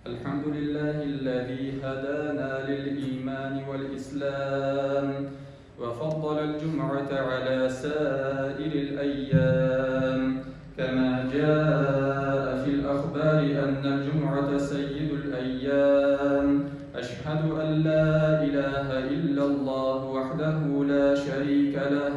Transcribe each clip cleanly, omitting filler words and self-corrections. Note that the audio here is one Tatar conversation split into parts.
الحمد لله الذي هدانا للإيمان والإسلام وفضل الجمعة على سائر الأيام كما جاء في الأخبار أن الجمعة سيد الأيام أشهد أن لا إله إلا الله وحده لا شريك له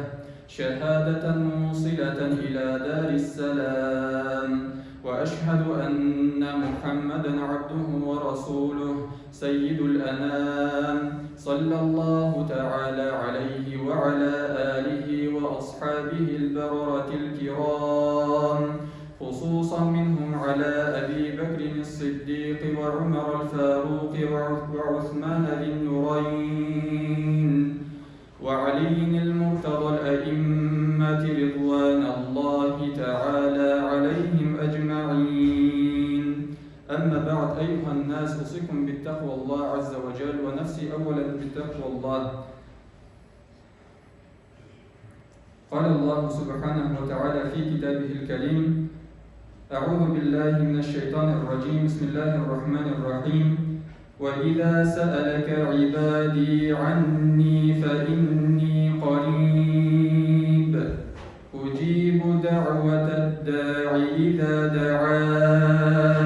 شهادة موصلة إلى دار السلام وأشهد أن محمدا عبده ورسوله سيد الأنام صلى الله تعالى عليه وعلى آله وأصحابه البررة الكرام خصوصا منهم على أبي بكر الصديق وعمر الفاروق وعثمان ذي النورين وعلي المرتضى الأئمة رضوان الله تعالى عليهم أجمعين أما بعد أيها الناس أوصيكم بالتقوى الله عز وجل ونفسي أولا بتقوى الله قال الله سبحانه وتعالى في كتابه الكريم أعوذ بالله من الشيطان الرجيم بسم الله الرحمن الرحيم وإذا سألك عبادي عني فإني قريب أجيب دعوة الداع إذا دعان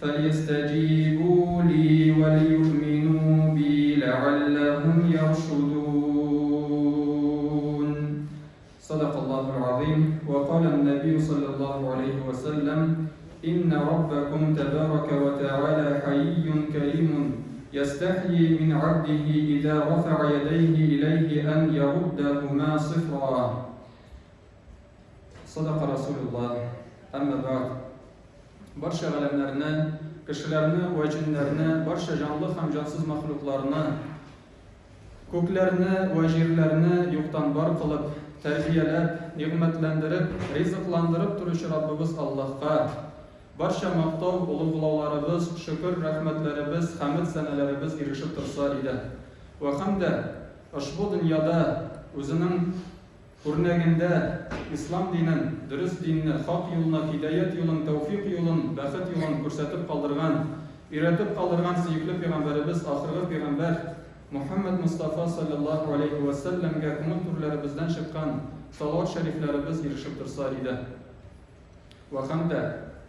فليستجيبوا لي وليؤمنوا بي لعلهم يرشدون صدق الله العظيم وقال النبي صلى الله عليه وسلم إن ربكم تبارك وتعالى حيي كريم يستحيي من عبده إذا رفع يديه إليه أن يردهما صفرا صدق رسول الله أما بعد Барча галәмнәрне, кешеләрне вә җеннәрне, барча җанлы һәм җансыз мәхлукларны, күкләрне вә җирләрне юктан бар кылып, тәрбияләп, нигъмәтләндереп, ризыкландырып торучы Раббыбыз Аллаһка барча мактау, олуглауларыбыз, шөкер, рәхмәтләребез, хәмед-сәнәләребез ирешеп торса иде. Вә һәм дә ошбу дөньяда үзенең Үрнәгендә Ислам динен, дөрес динне, хак юлны, һидаять юлын, тәүфикъ юлын, бәхет юлын күрсәтеп калдырган, өйрәтеп калдырган сөекле пәйгамбәребез, ахыргы пәйгамбәр Мөхәммәд Мостафа салләллаһу галәйһи вә сәлләмгә күңел түрләребездән чыккан салават шәрифләребез ирешеп торса иде. Вә һәм дә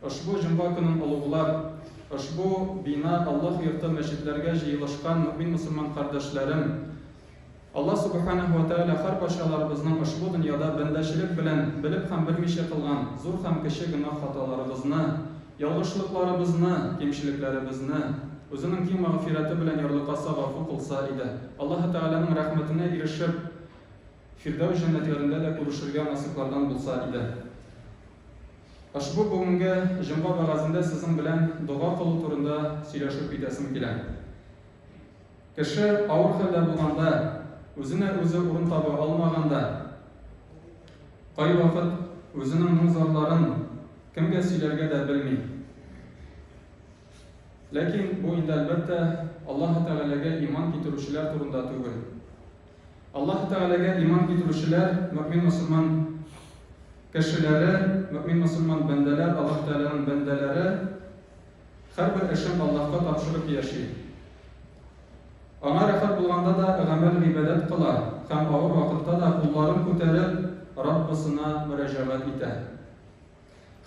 ошбу җомга көнен олуглап, ошбу бина Аллаһ йорты мәчетләргә җыелышкан мөэмин-мөселман кардәшләрем, Аллаһ Сүбхәнәһү вә Тәгалә һәркайчаларыбызның ошбу дөньяда бәндәчелек белән белеп һәм белмичә кылган зур һәм кече гөнаһ-хаталарыбызны, ялгышлыкларыбызны, кимчелекләребезне Үзенең киң мәгъфирәте белән ярлыкаса, гафу кылса иде. Аллаһы Тәгаләнең рәхмәтенә ирешеп, Фирдәүс җәннәтләрендә дә күрешергә насыйплардан булса иде. Ошбу бүгенге җомга вәгазендә сезнең белән дога кылу турында сөйләшеп китәсем килә. Кеше авыр хәлдә булганда, үзенә үзе урын таба алмаганда, кайвакыт үзенең моң-зарларын кемгә сөйләргә дә белми. Ләкин бу инде, әлбәттә, Аллаһы Тәгаләгә иман китерүчеләр турында түгел. Аллаһы Тәгаләгә иман китерүчеләр, мөэмин-мөселман кешеләре, мөэмин-мөселман бәндәләр, Аллаһы Тәгаләнең бәндәләре, Һәрбер эшен Аллаһка тапшырып яши. Аңа рәхәт булганда да гамәл-гыйбадәт кыла һәм авыр вакытта да кулларын күтәреп Раббысына мөрәҗәгать итә.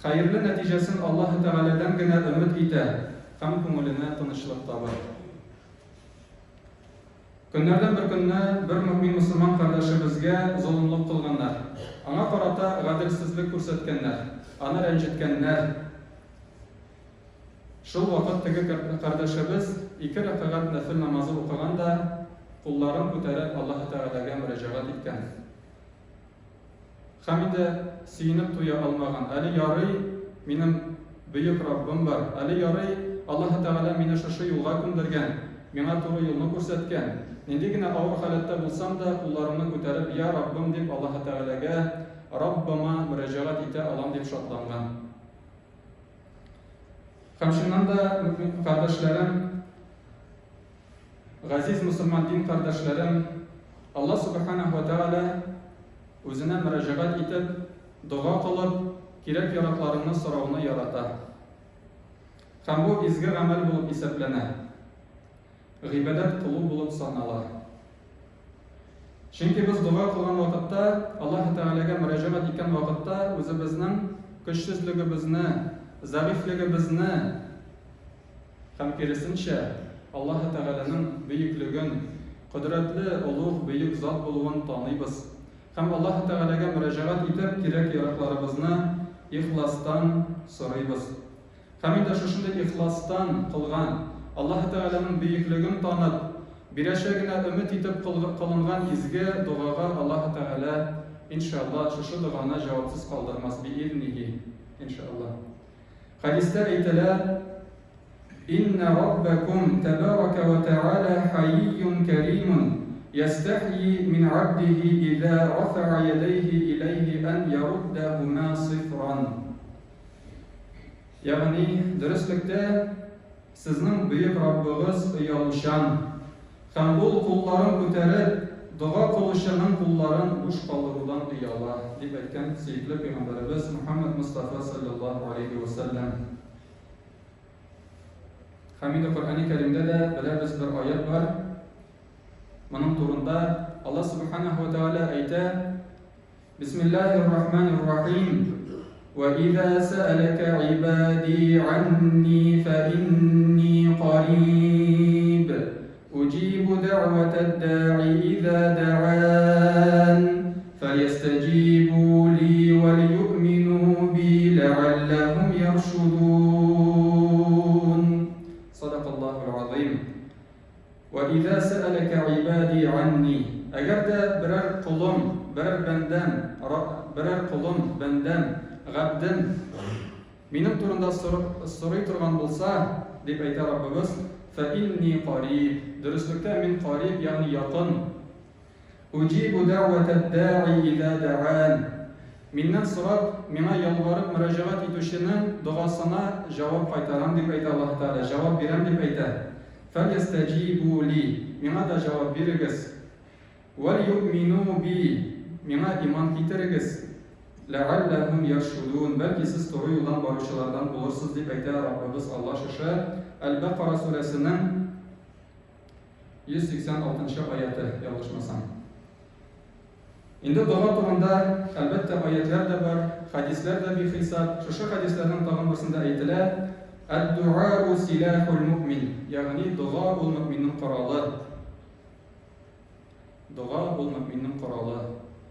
Хәерле нәтиҗәсен Аллаһы Тәгаләдән генә өмет итә һәм күңеленә тынычлык таба. Көннәрдән бер көнне бер мөэмин мөселман кардәшебезгә золымлык кылганнар. Аңа карата гаделсезлек күрсәткәннәр, аны рәнҗеткәннәр. Шул вакыт теге кардәшебез ике рәкәгать нәфел намазы укыган да, кулларын күтәреп Аллаһы Тәгаләгә мөрәҗәгать иткән. Һәм инде сөенеп туя алмаган. Әле ярый минем бөек Раббым бар, әле ярый Аллаһы Тәгалә мине шушы юлга күндергән, миңа туры юлны күрсәткән. Нинди генә авыр халәттә булсам да, кулларымны күтәреп, Я Раббым дип Аллаһы Тәгаләгә, Раббыма мөрәҗәгать итә алам дип шатланган. Һәм чыннан да, кардәшләрем, газиз мөселман дин кардәшләрем, Алла Субханаһу ва Тәгалә үзенә мөрәҗәгать итеп, дога кылып, кирәк-яракларыңны сорауны ярата. Һәм бу изге гамәл булып исәпләнә. Гыйбадәт кылу булып санала. Чөнки без дога кылган вакытта, Аллаһ Тәгаләгә мөрәҗәгать иткән вакытта үзебезнең көчсезлегебезне, зәгыйфьлегебезне һәм киресенчә, Аллаһ Тәгаләнең бөеклеген, кодрәтле, олуг, бөек зат булуын таныйбыз. Һәм Аллаһ Тәгаләгә мөрәҗәгать итеп, кирәк-яракларыбызны ихластан сорыйбыз. Һәм инде шушындый ихластан кылган, Аллаһы Тәгаләнең бөеклеген танып, бирәчәгенә өмет итеп кылынган изге догага Аллаһы Тәгалә, иншалла, шушы доганы җавапсыз калдырмас, биизнихи, иншалла. Хәдистә әйтелә, Иннә Раббәкум тәбәрәкә вә тәгалә хәййун кәримун, ястәхйи мин габдихи изә рафәә ядәйһи иләйһи ән яруддәһумә сыйфран. Ягъни, дөреслектә, сезнең бөек Раббыгыз оялучан, һәм Ул кулларын күтәреп, дога кылучының кулларын буш калдырудан ояла, дип әйткән сөекле пәйгамбәребез Мөхәммәд Мостафа салләллаһу галәйһи вә сәлләм. Һәм инде Коръәни Кәримдә дә беләбез бер аять бар. Моның турында Аллаһ Субханаһу ва Тәгалә әйтә, Бисмиллаһир Рахманир Рахим. Ва иза сәәләкә гыйбади анни фә инни кариб. Уҗибу дәгъватад даи иза даан. Фәлйәстәҗибу ли вә лиюъмину би ләгалләһум яршудун. Садакаллаһул азыйм. Вә изә сәәләкә гыйбади анни. Әгәр дә берәр колым, берәр бәндәм, берәр колым, бәндәм, габдем минем турында сорый торган булса, дип әйтә Раббыбыз, фә инни кариб. Дөреслектә мин кариб, ягъни якын. Уҗибу дәгъвәтәд-даи иза дәган. Миннән сорап, миңа ялварып мөрәҗәгать итүченең догасына җавап кайтарам, дип әйтә Аллаһ Тәгалә, җавап бирәм, дип әйтә. Фәлйәстәҗибу ли, миңа да җавап бирегез. Вәлйүмину би, миңа иман китерегез. Ләгалләһүм яршудун, бәлки сез туры юлдан баручылардан булырсыз, дип әйтә Раббыбыз Аллаһ шушы Әл-Бәкара сүрәсенең 186 нчы аяты, ялгышмасам. Инде дога турында, әлбәттә, аятьләр дә бар, хәдисләр дә бихисап. Шушы хәдисләрнең тагын берсендә әйтелә, Әд-дуау силахул муъмин, ягъни дога ул мөэминнең коралы. Дога ул мөэминнең коралы.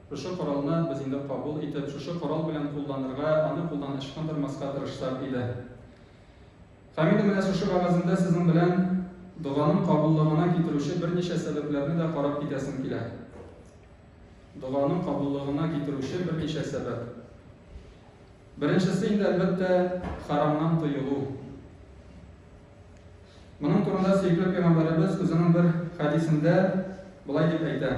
Шушы коралны без инде кабул итеп, шушы корал белән кулланырга, аны кулдан ычкындырмаска тырышсак иде. Һәм инде менә шушы вәгаземдә сезнең белән доганың кабуллыгына китерүче берничә сәбәпләрне дә карап китәсем килә. Доганың кабуллыгына китерүче берничә сәбәп. Беренчесе инде, әлбәттә, харамнан тыелу. Моның турында сөекле пәйгамбәребез үзенең бер хәдисендә болай дип әйтә.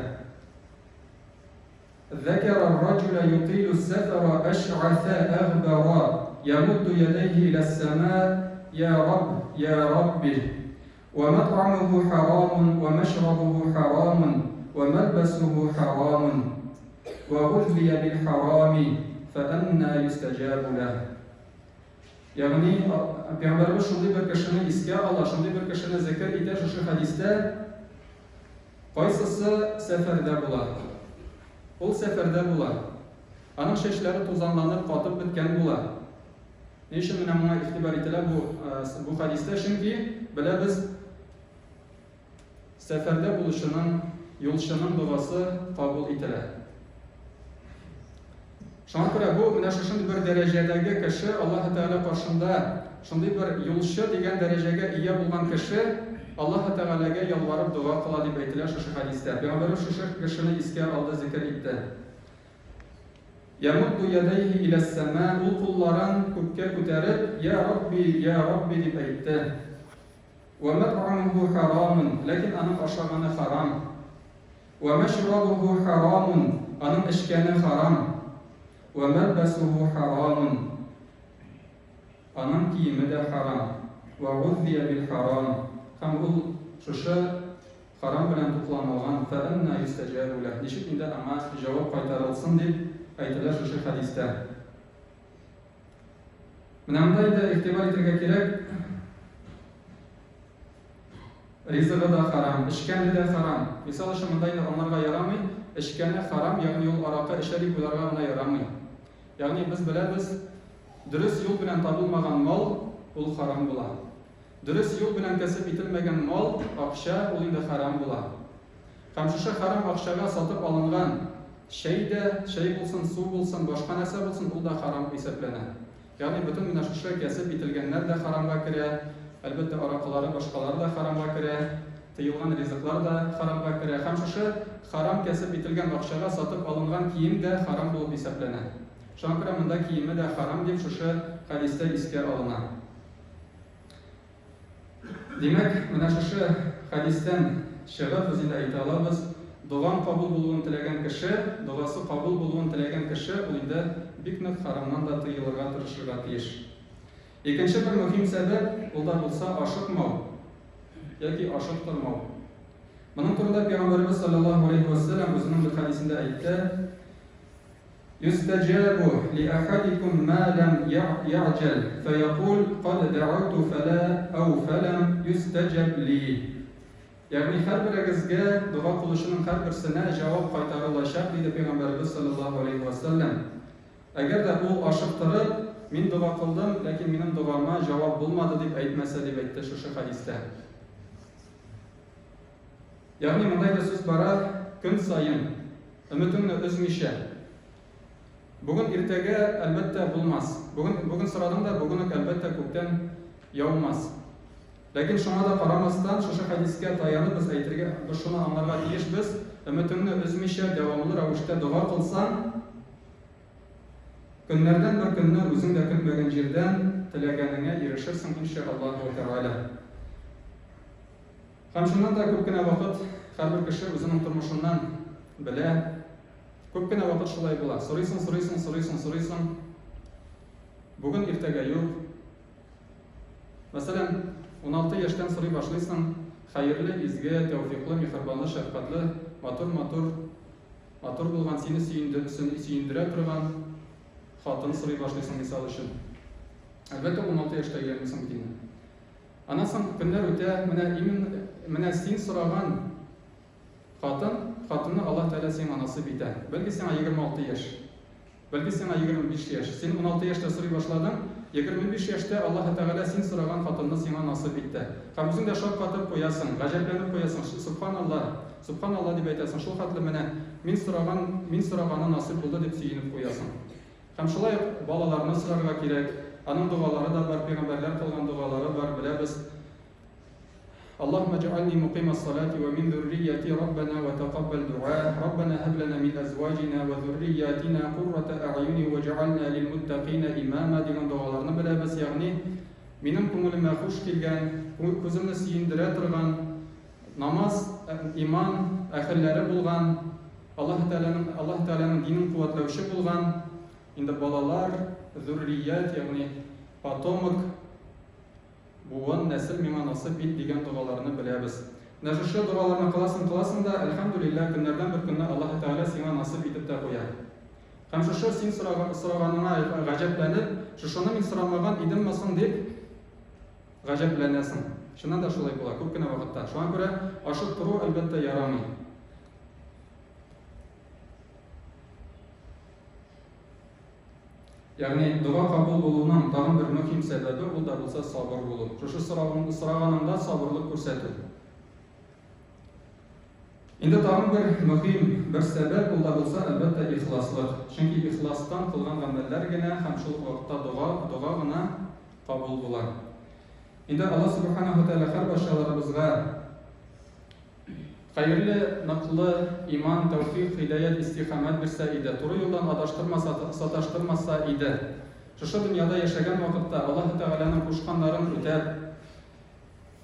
ذكر الرجل يطيل السفر أشعث أغبر يمد يديه إلى السماء يا رب يا رب ومطعمه حرام ومشربه حرام وملبسه حرام وغذي بالحرام فأنى يستجاب له Ягъни, Пәйгамбәребез шундый бер кешене искә ала, шундый бер кешене зикер итә шушы хәдистә, кайсысы сәфәрдә була. Ул сәфәрдә була. Аның чәчләре тузанланып, катып беткән була. Ни өчен менә моңа игътибар ителә бу, бу хәдистә? Чөнки беләбез, Сәфәрдә булучының, юлчының догасы кабул ителә. Шуңа күрә бу менә шушындый бер дәрәҗәдәге кеше Аллаһ Тәгалә каршында шундый бер юлчы дигән дәрәҗәгә ия булган кеше Аллаһ Тәгаләгә ялварып дога кыла дип әйтелә шушы хәдистә. Пәйгамбәребез шушы кешене искә алды, зикер итте. Ямудду ядәйһи иләс-сәма, ул кулларын күккә күтәреп, Я Рабби, я Рабби дип әйтте. Вә мәт'амуху харамун, ләкин аның ашаганы харам. Вә мәшрабуху харамун, аның эчкәне харам. Вә мәлбәсуху харамун, аның киеме дә харам. Вә гуззия бил харам, һәм ул шушы харам белән тукланылган. Фә әнна юстәҗәбу ләһ, ничек инде аңа җавап кайтарылсын, дип әйтелә шушы хәдистә. Менә монда инде игътибар итәргә кирәк. Ризыгы да харам, эчкәне дә харам. Мисал өчен, монда инде аңларга ярамый, эчкәне харам, ягъни ул аракы эчә дип уйларга гына ярамый. Ягъни без беләбез, дөрес юл белән табылмаган мал, ул харам була. Дөрес юл белән кәсеп ителмәгән мал, акча, ул инде харам була. Һәм шушы харам акчага сатып алынган чәй дә, чәй булсын, су булсын, башка нәрсә булсын, ул да харам исәпләнә. Ягъни бөтен менә шушы кәсеп ителгәннәр дә харамга керә, әлбәттә, аракылары, башкалары да харамга керә, тыелган ризыклар да харамга керә. Һәм шушы харам кәсеп ителгән акчага сатып алынган кием дә харам булып исәпләнә. Шуңа күрә монда киеме дә харам дип шушы хәдистә искә алына. Димәк, менә шушы хәдистән чыгып, без инде әйтә алабыз, догаң кабул булуын теләгән кеше, догасы кабул булуын теләгән кеше, ул инде бик нык харамнан да тыелырга тырышырга тиеш. Икенче бер мөһим сәбәп, ул да булса ашыкмау яки ашыктырмау. Моның турында Пәйгамбәребез саллаллаһу алейһи ва сәлләм үзенең бер хәдисендә әйтте, Юстәҗәбү ли әхәдикум мә ләм я'җәл, фәякул, кад дәгәүтү фәлә әү фәләм юстәҗәб ли. Ягъни һәрберегезгә, дога кылучының һәрберсенә җавап кайтарылачак, диде Пәйгамбәребез салләллаһу галәйһи вә сәлләм. Әгәр дә ул ашыктырып, мин дога кылдым, ләкин минем догама җавап булмады, дип әйтмәсә, дип әйтте шушы хәдистә. Ягъни монда инде сүз бара көн саен, өметеңне өзмичә. Бүген иртәгә, әлбәттә, булмас. Бүген, бүген сорадың да, бүген үк, әлбәттә, күктән яумас. Ләкин шуңа да карамастан, шушы хәдискә таянып без әйтергә, без шуны аңларга тиешбез, өметеңне өзмичә, дәвамлы рәвештә дога кылсаң, көннәрдән бер көнне үзең дә көтмәгән җирдән теләгәнеңә ирешерсең, иншә Аллаһу Тәгалә. Һәм чыннан да күп кенә вакыт һәрбер кеше үзенең тормышыннан белә. Күп кенә вакыт шулай була. Сорыйсың, сорыйсың, сорыйсың, сорыйсың. Бүген иртәгә юк. Мәсәлән, 16 яшьтән сорый башлыйсың, хәерле, изге, тәүфиклы, миһербанлы, шәфкатьле, матур-матур, матур булган, сине сөендерә торган хатын сорый башлыйсың, мисал өчен. Әлбәттә, 16 яшьтә өйләнмисең бит инде. Аннан соң көннәр үтә, менә именно менә син сораган хатын, хатынны Аллаһ Тәгалә сиңа насыйп итә. Бәлки сиңа 26 яшь, бәлки сиңа 25 яшь. Син 16 яшьтә сорый башладың, 25 яшьтә Аллаһ Тәгалә син сораган хатынны сиңа насыйп итте. Һәм үзең дә шаккатып куясың, гаҗәпләнеп куясың, Сөбханаллаһ, Сөбханаллаһ дип әйтәсең, шул хәтле менә мин сораган, мин сораганы насыйп булды дип сөенеп куясың. Һәм шулай ук балаларны сорарга кирәк. Аның догалары да бар, пәйгамбәрләр кылган догалары бар, беләбез. Аллаһумма җәгальни мукыйма салати ва мин зуррияти Раббана ва тәкаббал дуа, Раббана һәб лана мин әзваҗина ва зурриятина куррата әгъюни ва җәгальна лил муттакина имама дигән догаларны беләбез, ягъни минем күңелемә хуш килгән, күземне сөендерә торган намаз, иман әһелләре булган Аллаһ Тәгаләнең Аллаһ Тәгаләнең динен куәтләүче булган инде балалар, зуррият, ягъни потомок, буын, нәсел миңа насыйп ит дигән догаларны беләбез. Менә шушы догаларны кыласың, кыласың да, әлхәмдүлилләһ, көннәрдән бер көнне Аллаһ Тәгалә сиңа насыйп итеп тә куя. Һәм шушы син сораганыңа гаҗәпләнеп, шушыны мин сорамаган идемме соң дип гаҗәпләнәсең. Чыннан да шулай була күп кенә вакытта. Шуңа күрә ашыктыру, әлбәттә, ярамый. Ягъни дога кабул булуның тагын бер мөһим сәбәбе ул да булса сабыр булу. Шушы сораганыңда сабырлык күрсәтү. Инде тагын бер мөһим бер сәбәп ул да булса, әлбәттә, ихласлык. Чөнки ихластан кылган гамәлләр генә һәм шул ук вакытта дога, дога гына кабул була. Инде Аллаһ Субханаһу ва Тәгалә һәрбарчаларыбызга Хәерле, ныклы иман, тәүфыйк, һидаять, истикамәт бирсә иде, туры юлдан адаштырмаса, саташтырмаса иде. Шушы дөньяда яшәгән вакытта Аллаһы Тәгаләнең кушканнарын үтәп,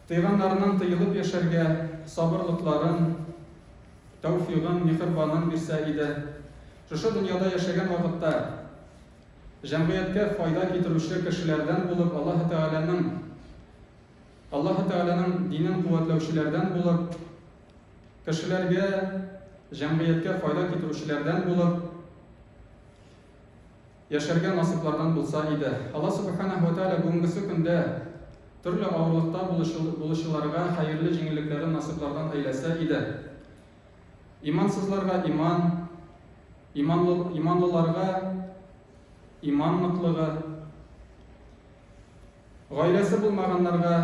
тыйганнарыннан тыелып яшәргә сабырлыкларын, тәүфыйгын, миһербанын бирсә иде. Шушы дөньяда яшәгән вакытта җәмгыятькә файда китерүче кешеләрдән булып Аллаһы Тәгаләнең Аллаһы Тәгаләнең динен куәтләүчеләрдән булып, кешеләргә, җәмгыятькә файда китерүчеләрдән булып, яшәргә насыйплардан булса иде. Аллаһ Субханаһу ва Тәгалә бүгенгесе көндә Төрле авырлыкта булучыларга хәерле җиңеллекләрен насыйплардан әйләсә иде. Имансызларга иман, иманлы, иманлыларга иман ныклыгы, гаиләсе булмаганнарга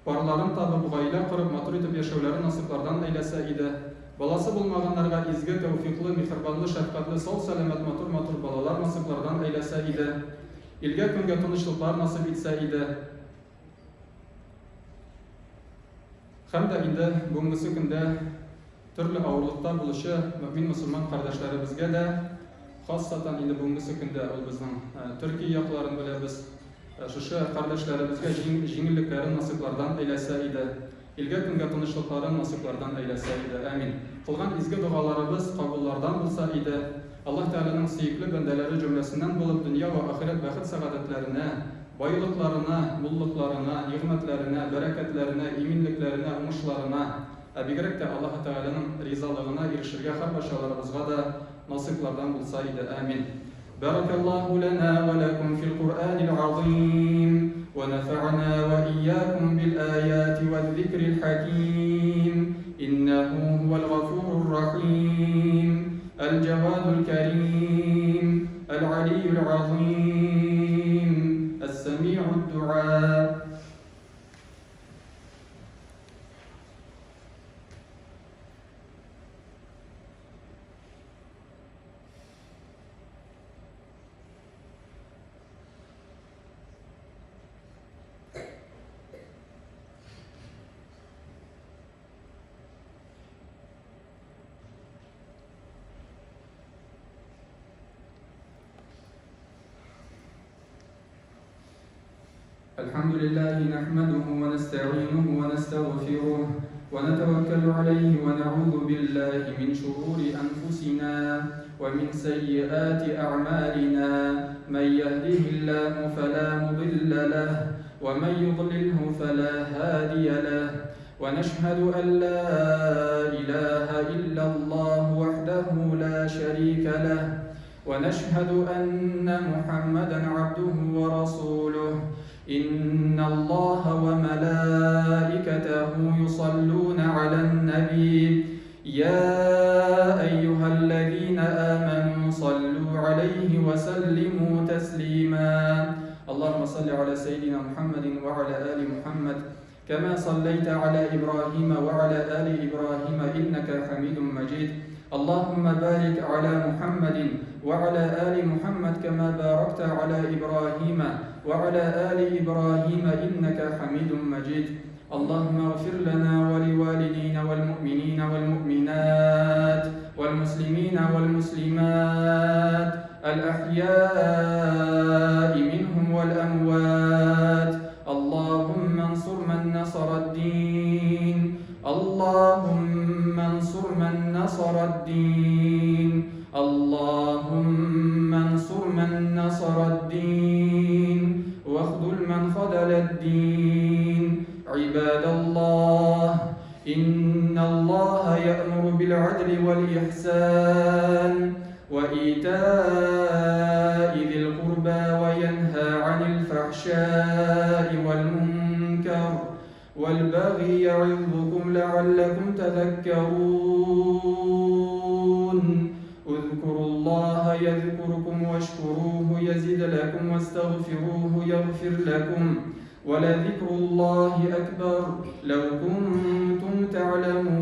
парларын табып, гаилә корып, матур итеп яшәүләрен насыйплардан әйләсә иде. Баласы булмаганнарга изге, тәүфиклы, миһербанлы, шәфкатьле, сау-сәламәт, матур-матур балалар насыйплардан әйләсә иде. Илгә-көнгә тынычлыклар насыйп итсә иде. Һәм дә инде бүгенгесе көндә төрле авырлыкта булучы мөэмин-мөселман кардәшләребезгә дә, хассатан инде бүгенгесе көндә ул безнең Төркия якларын беләбез, шушы кардәшләребезгә җиңеллекләрен насыйплардан әйләсә иде. Илгә-көнгә тынычлыкларын насыйплардан әйләсә иде. Әмин. Кылган изге догаларыбыз кабуллардан булса иде. Аллаһ Тәгаләнең сөекле бәндәләре җөмләсеннән булып, дөнья вә ахирәт бәхет-сәгадәтләренә, байлыкларына, муллыкларына, нигъмәтләренә, бәрәкәтләренә, иминлекләренә, уңышларына, ә бигрәк тә Аллаһы Тәгаләнең ризалыгына ирешергә һәрбарчаларыбызга да насыйплардан булса иде. Әмин. Бәрәкәллаһу ләнә вә ләкүм фил Куръәнил газыйм, вә нәфәгънә вә иякүм бил аяти вәз зикрил хәким, иннәһү һүәл гафурур рәхим, әл җәвадул кәрим, әл алийюл газыйм, әс-сәми'уд дуа. الحمد لله نحمده ونستعينه ونستغفره ونتوكل عليه ونعوذ بالله من شرور أنفسنا ومن سيئات أعمالنا من يهده الله فلا مضل له ومن يضلله فلا هادي له ونشهد أن لا إله إلا الله وحده لا شريك له ونشهد أن محمدا عبده ورسوله إن الله وملائكته يصلون على النبي يا أيها الذين آمنوا صلوا عليه وسلموا تسليما اللهم صل على سيدنا محمد وعلى آل محمد كما صليت على إبراهيم وعلى آل إبراهيم إنك حميد مجيد اللهم بارك على محمد وعلى آل محمد كما باركت على إبراهيم وعلى آل إبراهيم إنك حميد مجيد اللهم اغفر لنا ولوالدينا والمؤمنين والمؤمنات والمسلمين والمسلمات الأحياء منهم والأموات اللهم انصر من نصر الدين اللهم انصر من نصر الدين اللهم انصر من نصر الدين واخذل من خذل الدين عباد الله إن الله يأمر بالعدل والإحسان وإيتاء ذي القربى وينهى عن الفحشاء والمنكر والبغي يعظكم لعلكم تذكرون اذكروا الله يذكركم واشكروه يزد لكم واستغفروه يغفر لكم ولذكر الله أكبر لو كنتم تعلمون.